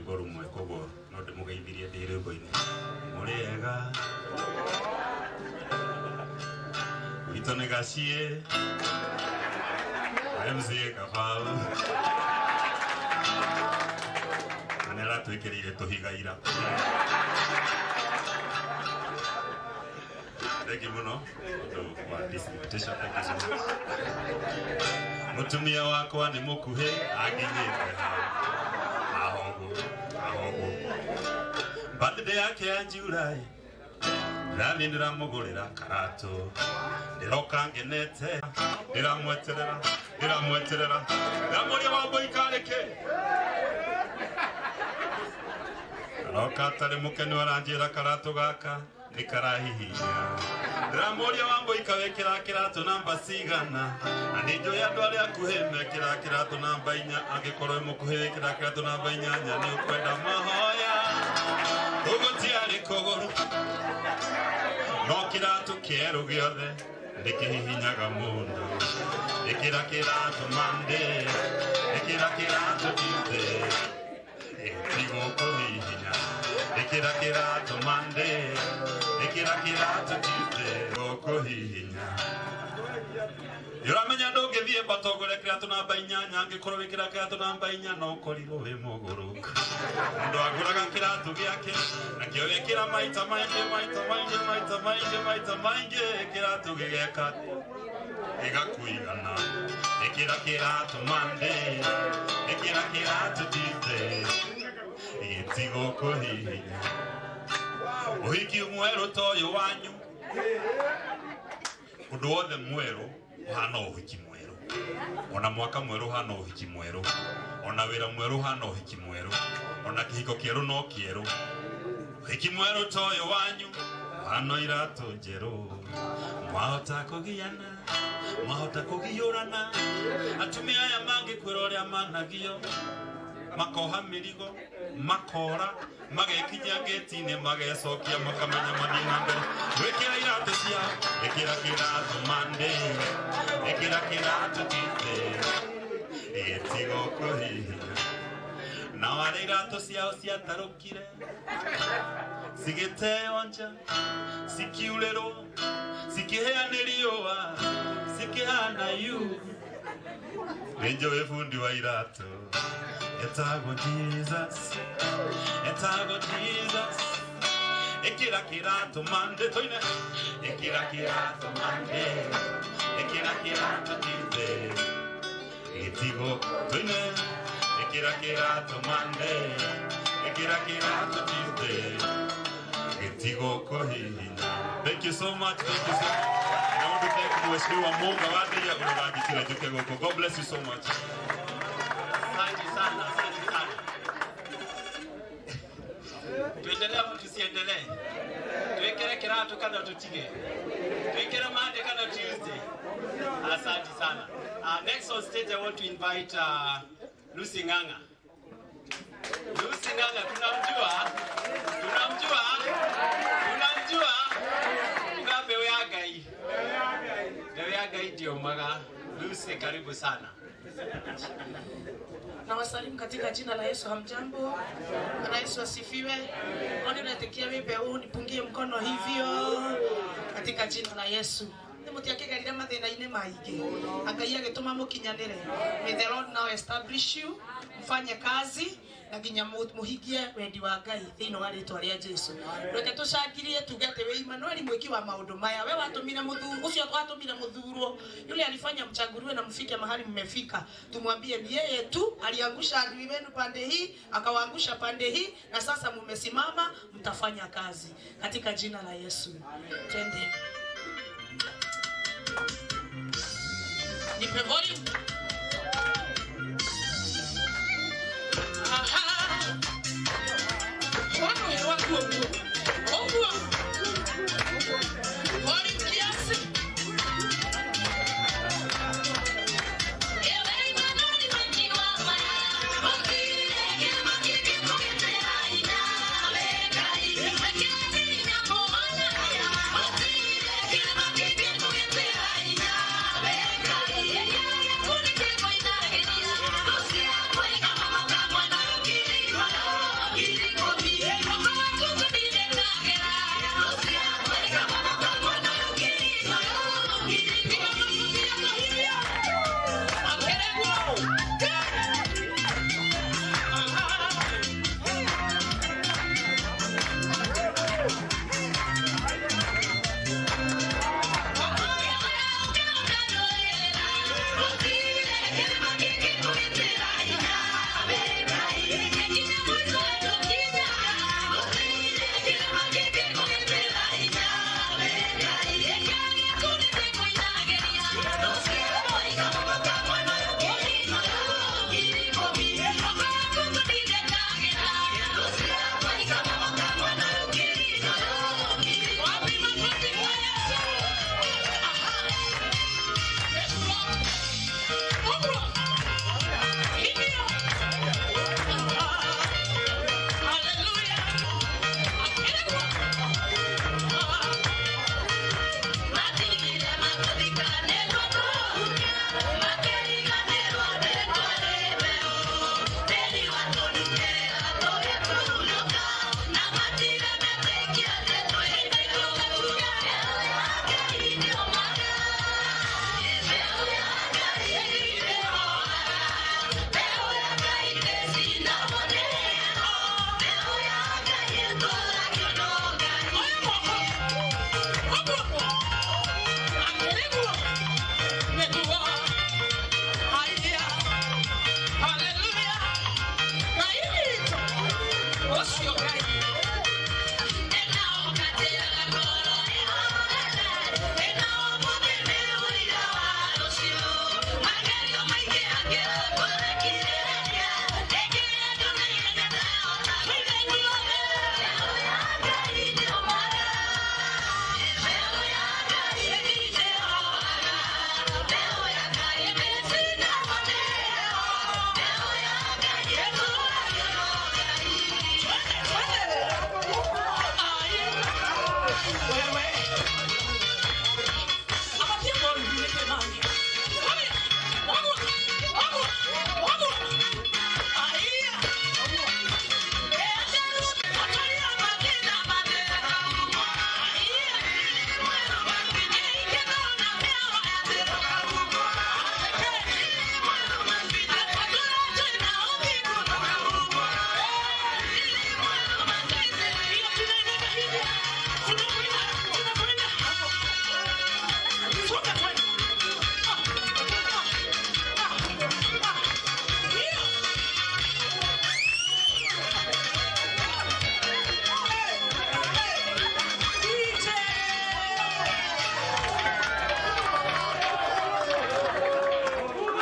rwĩmbo rũmwe koguo no ndĩmũgeithirie ndĩ rwĩmbo-inĩ. Mũrĩega gwitũ nĩ gaciĩ MCA Kabau na nĩ aratwĩkĩrĩire tũhiga ira. Thank you muno wa this invitation. Thank you so much. Mutumia wakwa nĩ mũkuhĩ anginyĩte hau ahogo ahogo. Birthday yake ya July ndĩrathiĩ ndĩramũgũrĩra karatũ ndĩroka ngenete ndĩramweterera ndĩramweterera ndĩramũria Wambũi karĩ kĩ aroka atarĩ mũkenu aranjĩra karatũ gaka nĩ karahihinya ndĩramũria Wambũi kawĩkĩra kĩratũ namba cigana na nĩ njũĩ andũ arĩa akuhĩ mekĩra kĩratũ namba 4 angĩkorwo wĩ mũkuhĩ wĩkĩra kĩratũ namba 8 nĩ ũkwenda mahoya ũguo tiarĩ kũgũrũ no kĩratũ kĩerũ gĩothe nĩkĩhihinyaga mũndũ ĩkĩra kĩratũ Monday ĩkĩra kĩratũ Tuesday ĩtigũkũhihinya ĩkĩra kĩratũ Monday ĩkĩra kĩratũ Tuesday gũkũhihinya. Ũramenya ndũngĩthiĩ mbata ũgũre kĩratũ namba 8 angĩkorwo wĩkĩra kĩratũ namba 4 no ũkorirwo wĩ mũgũrũku. Mũndũ agũraga kĩratũ gĩake nakĩo wekĩra maita maingĩ maita maingĩ maita maingĩ maita maingĩ kĩratũ gĩgeka gĩgakuigana. Ĩkĩra kĩratũ Monday ĩkĩra kĩratũ Tuesday gĩtigũkũhihinya. Ũhiki mwerũ ta ũyũ wanyu ũndũ wothe mwerũ ũhana ũhiki mwerũ ona mwaka mwerũ ũhana ũhiki mwerũ ona wĩra mwerũ ũhana ũhiki mwerũ ona kĩhiko kĩerũ no kĩerũ. Ũhiki mwerũ ta ũyũ wanyu ũhana iratũ njerũ mwahota kũgiana mwahota kũgiũrana atumia aya mangĩkwĩra ũrĩa managio makoha mĩrigo makora magekinya gĩti-inĩ magecokia makamenya mathiĩ na mbere. Wĩkĩra iratũ ciao ĩkĩra kĩratũ Monday ĩkĩra kĩratũ Tuesday gĩtigũkũhihinya. Nao arĩa iratũ ciao ciatarũkire cigĩteo nja cikiurĩrwo cikĩhĩa nĩ riũa cikĩhana yu. Nĩ njũĩ bundi wa iratũ etagwo Jesus etagwo Jesus ĩkĩra kĩratũ Monday toine ĩkĩra kĩratũ Monday ĩkĩra kĩratũ Tuesday gĩtigo toine ĩkĩra kĩratũ Monday ĩkĩra kĩratũ Tuesday gĩtigũkũhihinya. Thank you so much. Thank you so much. And I want to thank Mheshimiwa Munga Wandeia ũrĩa njũke gũkũ. God bless you so much. Asante sana, asante sana. Tuendelee au tusiendelee? Tuwekere kĩratũ kana tutige? Tuwekere Monday kana Tuesday? Asante sana. Next on stage I want to invite Lucy Ng'ang'a. Lucy Ng'ang'a tunamjua? Tunamjua? Tunamjua? Uga mbeu ya Ngai. Mbeu ya Ngai ndiumaga. Lucy, karibu sana. Na wasalimu katika jina la Yesu. Hamjambo? Bwana Yesu asifiwe. Kwani unaitikia mimi mbeu nipungie mkono hivyo katika jina la Yesu. Nĩ mũtiakĩgerire mathĩna-inĩ maingĩ Ngai agĩtũma mũkinyanĩre. May the Lord now establish you, mfanye kazi na nginya mũhingie wendi wa Ngai thĩinĩ wa rĩtwa rĩa Jesu. Reke tũcangirie tuge atĩ wĩ Emmanuel mwĩki wa maũndũ maya, we watũmire mũthuru ũcio watũmire mũthurwo yule alifanya mchaguliwe na mfike mahali mmefika. Tumwambie ni yeye tu aliangusha adui wenu pande hii akawaangusha pande hii, na sasa mumesimama mtafanya kazi katika jina la Yesu. Twende. Nipe volume. Aha. Wano wakuo. Oguo. Volume kiasi. Yeah.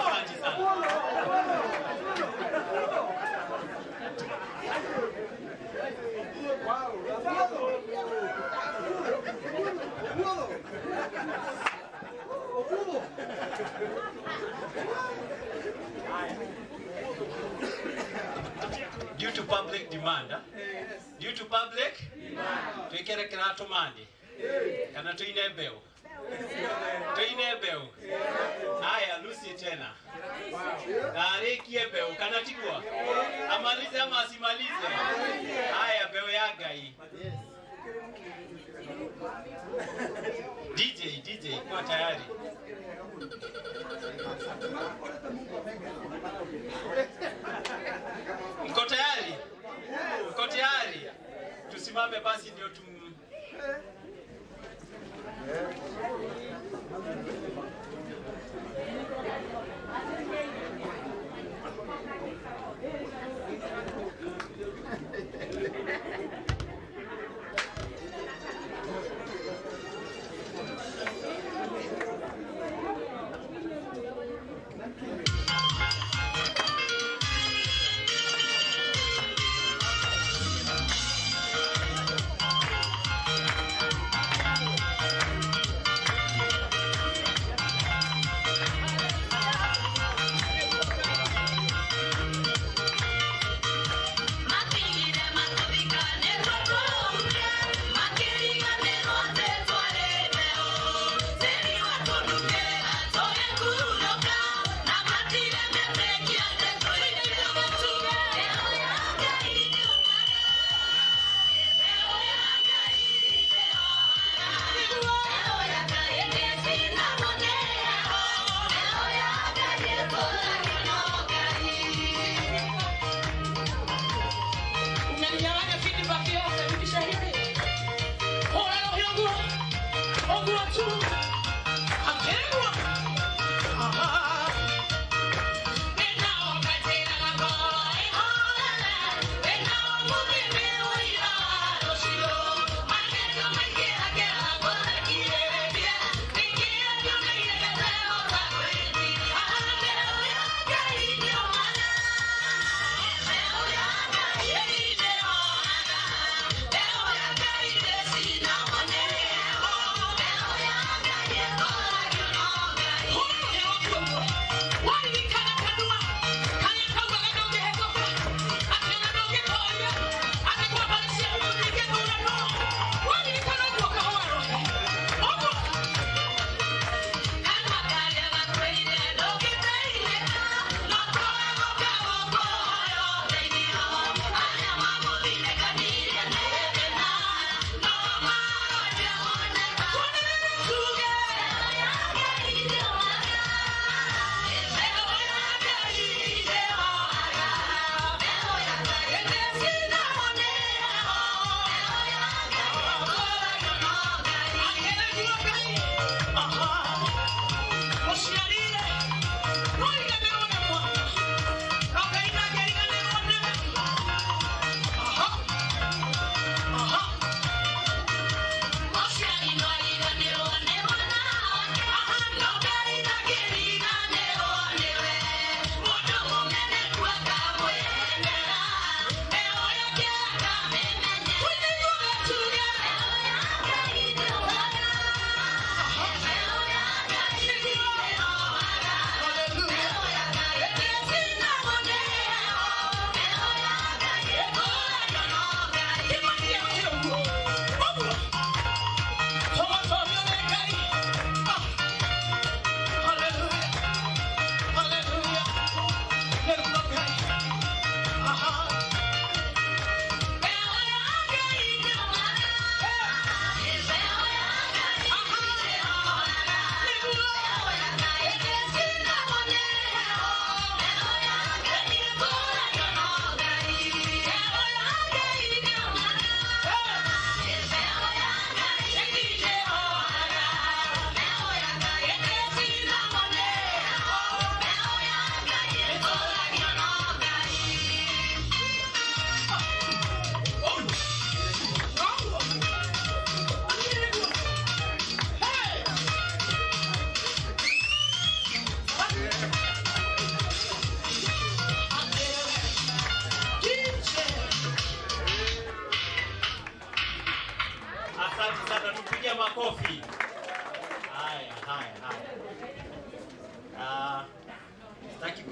Asante sana. Due to public demand, huh? Due to public demand, twikire kiratu mandi kana tuine mbeu, tuine mbeu. Haya, Lucy tena na arikie mbeu kana tigwa amalize ama asimalize? Haya, mbeu ya Ngai. DJ, DJ, kuwa tayari. Mko tayari? Mko tayari? Tusimame basi ndio tum.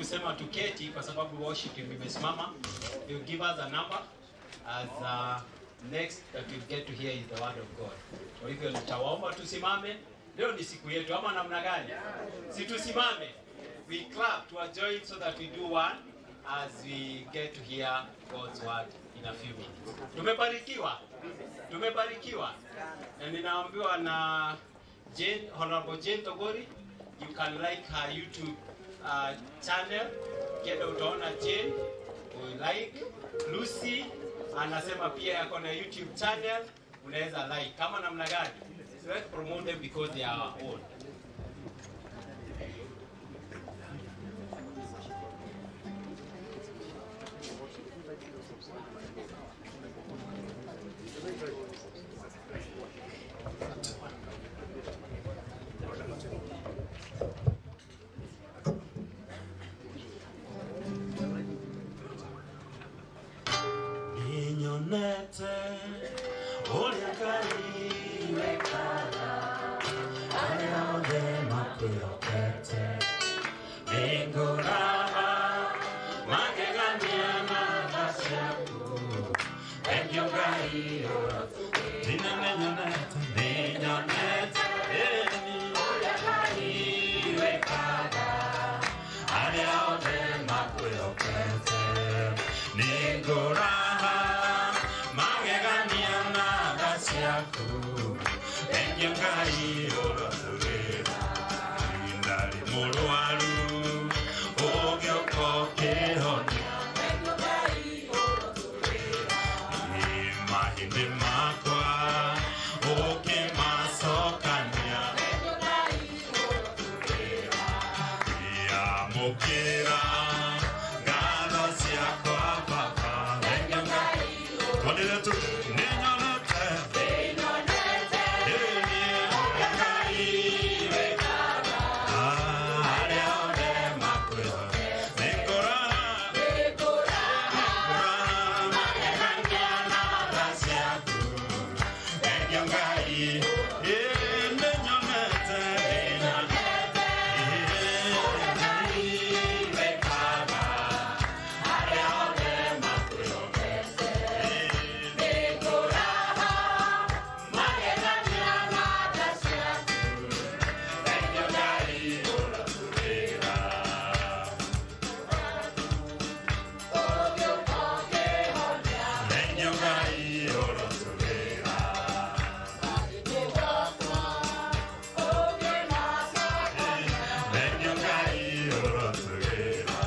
kusema tuketi kwa sababu worship team imesimama. They will give us a number as next that we'll get to hear is the word of God. Kwa hivyo nitawaomba tusimame. Leo ni siku yetu ama namna gani? Si tusimame. We clap to join so that we do one as we get to hear God's word in a few minutes. Tumebarikiwa. Tumebarikiwa. Na ninaambiwa na Jane, Honorable Jane Togori, you can like her YouTube channel. Kienda utaona Jane, we like. Lucy anasema pia yako na YouTube channel, unaweza like. Kama namna gani? So let's promote them because they are our own. Ninyonete ũrĩa Ngai wekaga, arĩa othe makwĩhokete. Nĩngũraha magegania na tha ciaku, thengiũ Ngai ũrotũgĩra. Nĩnyonete, nĩnyonete, ũrĩa Ngai wekaga, arĩa othe makwĩhokete. Nĩngũraha magegania na tha ciaku, thengiũ Ngai ũrotũgĩra. Ndarĩ mũrwaru ũgĩũka ũkĩhonia, mahĩndĩ makwa ũkĩmacokania, amũkĩra ngatho ciakwa Baba, thengiũ Ngai. Twanĩrĩre tu, nĩnyonete, ĩĩ, ũrĩa Ngai wekaga, arĩa othe makwĩhokete. Nĩngũraha, nĩngũraha magegania na tha ciaku, thengiũ Ngai. Ĩĩ, nĩnyonete, nĩnyonete, ĩĩ, ũrĩa Ngai wekaga, arĩa othe makwĩhokete. Nĩngũraha magegania na tha ciaku, thengiũ Ngai ũrotũgĩra. Thengiũ Ngai ũrotũgĩra. Thengiũ Ngai ũrotũgĩra.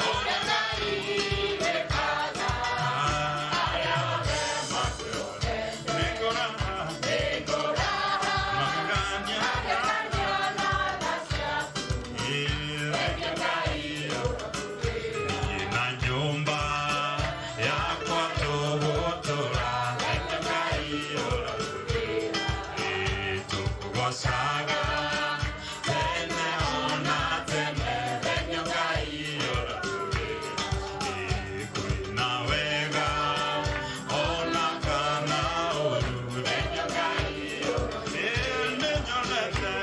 Ũrĩa Ngai wekaga, arĩa othe makwĩhokete. Nĩngũraha, magegania, thengiũ Ngai ũrotũgĩra. Na nyũmba yakwa tũgũtũra, thengiũ Ngai ũrotũgĩra. Tũkũgoocaga tene ona tene, thengiũ Ngai ũrotũgĩra. Kwĩna wega ona kana ũũru, thengiũ Ngai ũrotũgĩra. Nĩnyonete,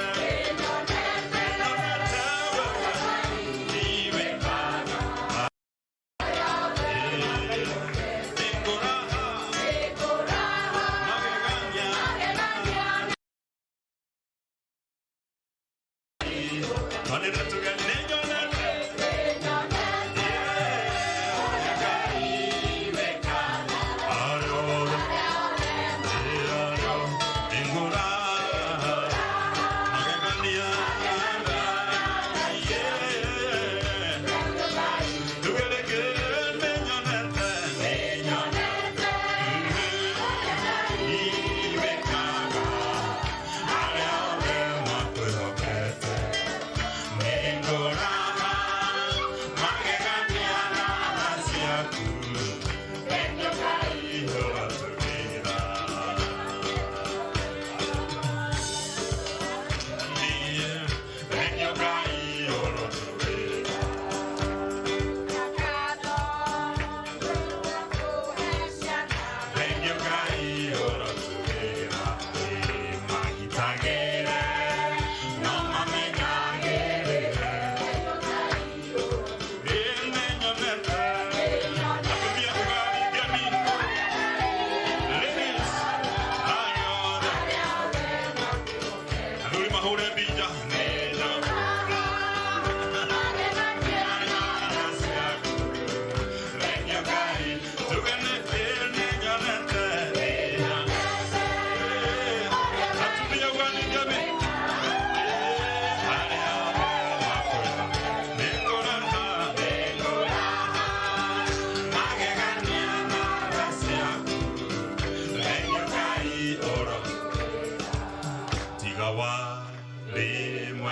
nĩnyonete we wekaga. Nĩngũraha magegania. Twanĩrĩre tuge, nĩnyonete, ũrĩa Ngai wekaga, arĩa othe, nĩngũraha magegania, tugereke, nĩnyonete, nĩnyonete, wekaga, arĩa othe makwĩhokete. Nĩngũraha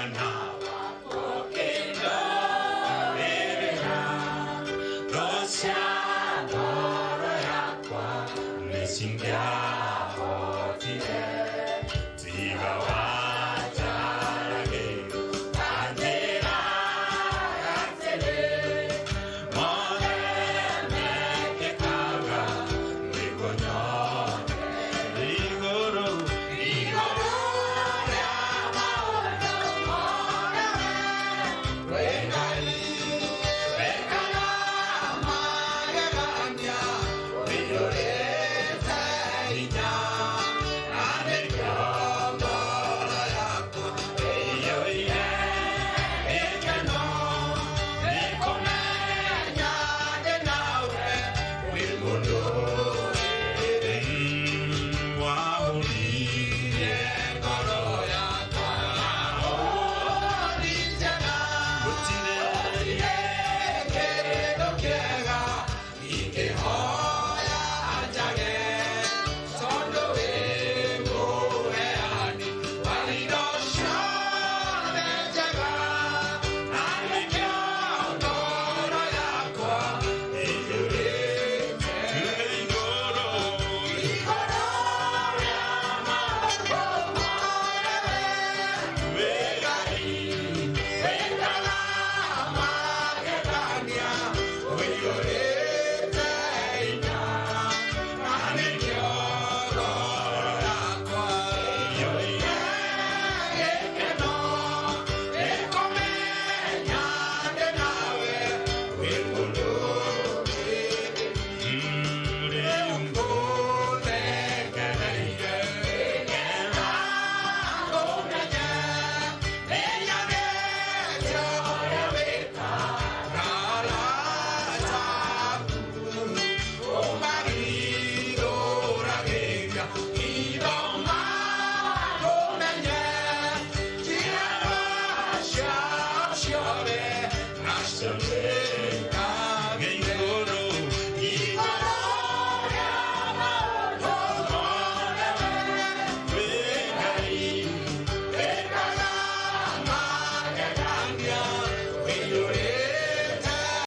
Mwena ũkĩndũmĩrĩra thũ cia ngoro yakwa nĩcingiahootire.